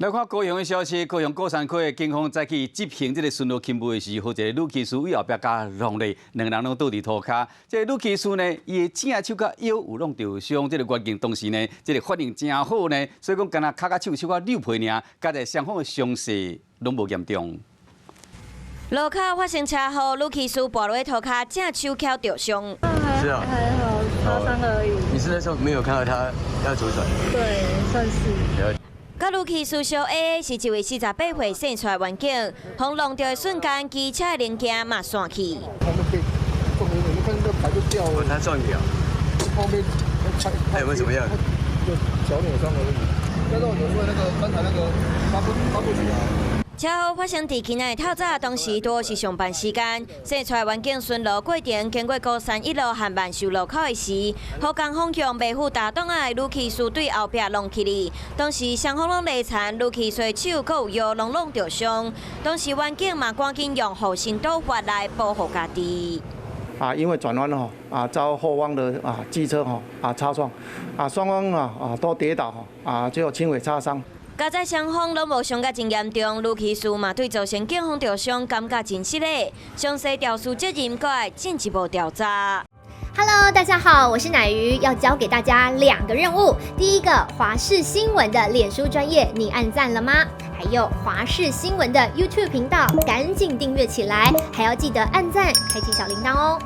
來看高雄的消息，高雄鼓山區的警方早起執行這个巡邏勤務的時候，一个女騎士對後壁共撞咧，兩个人攏倒佇塗跤。這个女騎士呢，伊的正手佮腰有弄著傷，這个員警當時呢，這个反應誠好呢，所以講干焦跤佮手小可扭皮爾，佳在雙方的傷勢攏無嚴重。路口發生車禍，女騎士跋落塗跤，正手蹺著傷。是啊，還好，擦傷而已。你是那時候沒有看到他要左轉？對，算是。佮女騎士相挨的是一位48歲姓蔡的員警，予撞著的瞬間，機車的零件嘛散去。旁邊被撞了，你看那個牌就掉了。他撞你啊？後面他有沒有怎麼樣？就小扭傷而已。但是我因為那個剛才那個發不起來。車禍發生佇今仔日透早，當時拄好是上班時間。姓蔡員警巡邏過程經過鼓山一路和萬壽路口的時，予仝方向袂赴踏擋仔的女騎士對後壁撞起來。當時雙方攏犁田，女騎士的手閣有腰攏弄著傷。當時員警嘛趕緊用護身刀法來保護家己。因為轉彎吼，遭後方的機車吼擦撞，雙方都跌倒吼，只有輕微擦傷。佳哉雙方攏無傷甲真嚴重，女騎士嘛對造成警方著傷感覺真失禮，詳細肇事責任閣愛進一步調查。 Hello，大家好，我是奶魚，要教給大家兩個任務。第一個，華視新聞的臉書專頁，你按讚了嗎？還有華視新聞的 YouTube 頻道，趕緊訂閱起來，還要記得按讚，開啟小鈴鐺哦。